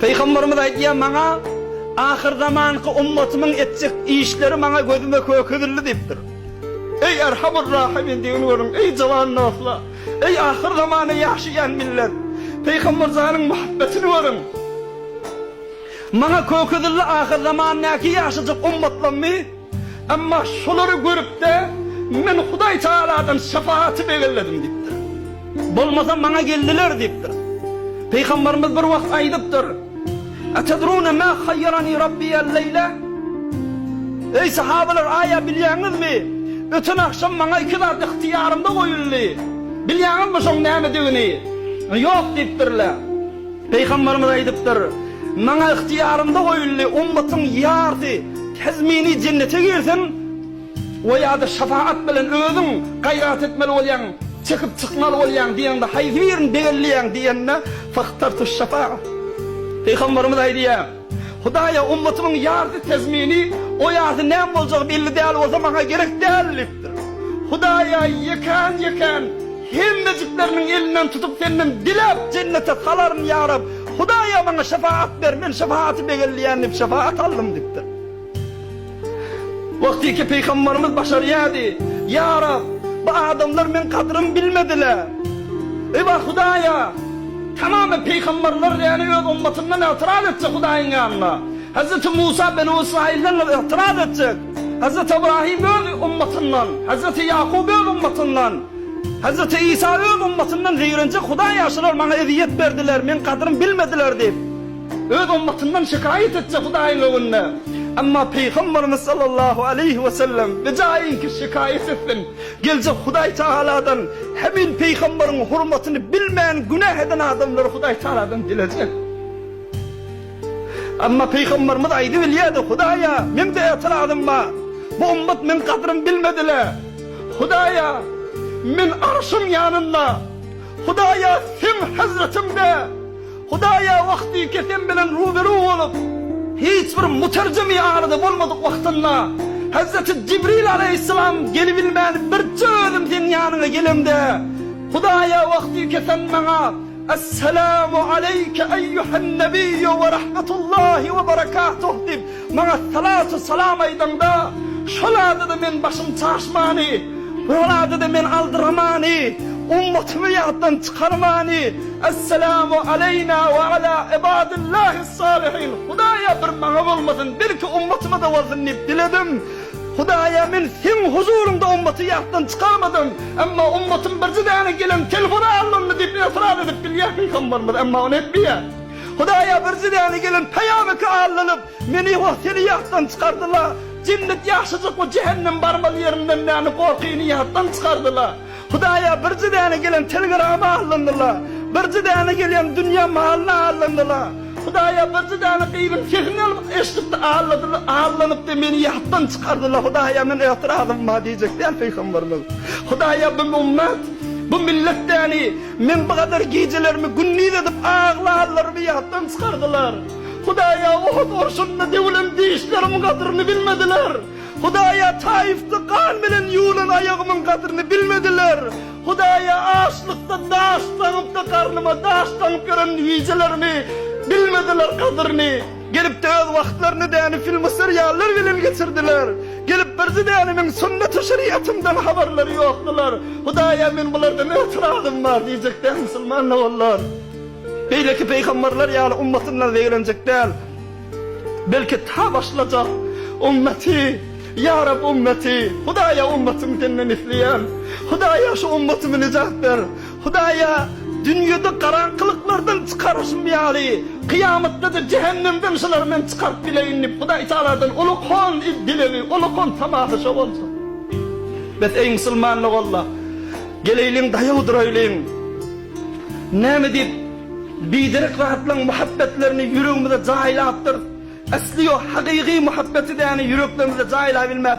Pygamberimiz aýdýar, Maňa ahyrzamanky ummatymyň etjek işleri maňa gözüme kökezildi diýipdir. Eý Erhamur-Rahimin diýgin görüň, eý jawan dostlar, eý ahyrzamana ýaşaýan millet, Pygamber janyň muhabbetini görüň. Maňa kökezildi ahyrzamandaky ýaşajak ummatlammy? Emma şolary görüp-de, men Hudaý Tagaladan şepagaty begenledim diýipdir. Bolmasa maňa geldiler diýipdir. Pygamberimiz bir wagt aýdypdyr, Etedrune ma haýýarani Rabbi el-leýle? Eý sahabalar, aýa bilýäňizmi, öten agşam maňa iki zat ygtyýarymda goýuldy. Bilýäňizmi şoň nämedigini? Ýok diýipdirler. Pygamberimiz aýdypdyr, Maňa ygtyýarymda goýuldy, ummatyň ýarsy tezmini jennete girsin we ýa-da şefaat bilen özüň gaýrat etmeli bolýaň, çekip çykmaly bolýaň diýende haýsy birini begenleýäň diýende, Fahtartuş-şefa'a. Pygamberimiz aýdýar, Hudaýa ummatymyň ýarsy tezmini, o ýarsy näme boljagy belli däl bolsa maňa gerek däl diýipdir. Hudaýa ýekän-ýekän Hemmejikleriniň elinden tutup senden diläp jennete salaryn ýa Rab, Hudaýa maňa şefaat ber, men şefaaty begenleýän diýip şefaat aldym diýipdir. Wagtyky pygambarymyz başarýardy, Ýa Rab, bu adamlar meň gadrymy bilmediler. Eý Hudaýa, tamamy pygambarlar ýany öz ummatyndan ygtyraz etjek Hudaýyň ýanynda. Hezreti Musa Benu Ysraýyldan ygtyraz etjek. Hezreti Ybrahym öz ummatyndan, Hezreti Ýakup öz ummatyndan, Hezreti Isa öz ummatyndan zeýrenjek Hudaý ýaşylar maňa ezýet berdiler, meň gadrym bilmediler diýip, öz ummatyndan şikaýat etjek Hudaýyň öňünde. Emma Pygamberimiz sallallahu aleýhi we sellem bijaýynki şikaýat etsin, geljek Hudaý Tagaladan hemin pygamberiň hurmatyny bilmän günäh eden adamlary Hudaý Tagaladan dilejek. Emma pygamberimiz aýdybilýärdi, Hudaýa, meň-de etirazym bar. Bu ummat meň gadrymy bilmediler. Hudaýa, men arşyň ýanynda, Hudaýa, Seň hezretiňde, Hudaýa, wagtyky Sen bilen ruberu bolup, hiç bir muterjimi arada bolmadyk wagtynda, Hezreti Jibril aleýhissalam gelibilmän birje özüm Seň ýanyňa gelemde, Hudaýa, wagtyky Sen maňa, Essalamu aleýke eýýuhen nebiýýu we rahmetullahi we berekatuh diýip, maňa salatu salam aýdaňda, şol adada men başym çaşmany, şol adada men aldyramany, ummatymy ýatdan çykarmany, Essalamu aleýna we ala ibadillahis salihin, Hudaýa bir maňa bolmasyn, belki ummatyma-da bolsun diýip diledim. Hudaýa men seň huzuryňda ummaty ýatdan çykarmadym, emma ummatym birje däne gelen telefona aldandy diýip etiraz edip bilýär pygamberimiz, emma ony etmeýär. Hudaýa birje däne gelen peýameke aldanyp, meni we seni ýatdan çykardylar. Jennet ýaşajak we jähennem barmaly ýerinden däne gorkyny ýatdan çykardylar. Hudaýa birje däne gelen telegrama aldandylar. Birje däne gelýän dünýä malyna aldandylar. Hudaýa birje däne gyzyň sesini alyp eşidipdi alladylar allanypdy meni ýatdan çykardylar Hudaýa men etirazym bar diýjek däl pygamberimiz. Hudaýa bu ummat bu millet däni meň bu gadar gijelerimi gündiz edip aglanlarymy ýatdan çykardylar. Hudaýa Uhud urşunda döwülen dişlerimiň gadryny bilmediler. Hudaýa Taifde gan bilen ýuwlan aýagymyň gadryny bilmediler. Hudaýa açlykda daş daňyp-da garnyma daş daňyp ýören gijelerimi bilmediler gadryny. Gelip-de öz wagtlaryny däni filmy-seriallar bilen geçirdiler. Gelip birji däni meň sünneti şeriatymdan habarlary ýokdular. Hudaýa men bulardan etirazym bar diýjek däl musulman doganlar. Beýleki pygamberler ýaly ummatyndan zeýrenjek däl. Belki ta başlajak ummaty, Ýa Rab ummaty, Hudaýa ummatymy senden isleýän. Hudaýa şu ummatymy nijat ber. Hudaýa dünýede garaňkylyklardan çykaryşym ýaly, kyýamatda-da jähennemden şulary men çykaryp bileýin diýip Hudaý Tagaladan ulukan dilegi, ulukan tamasy şo bolsun. Bes eý musulman doganlar, geleýliň daýaw duraýlyň. Näme diýip biderek zatlaň muhabbetlerini ýüregimize jaýlapdyrys. Asly ýok hakyky muhabbeti däni ýüreklerimize jaýlabilmäp.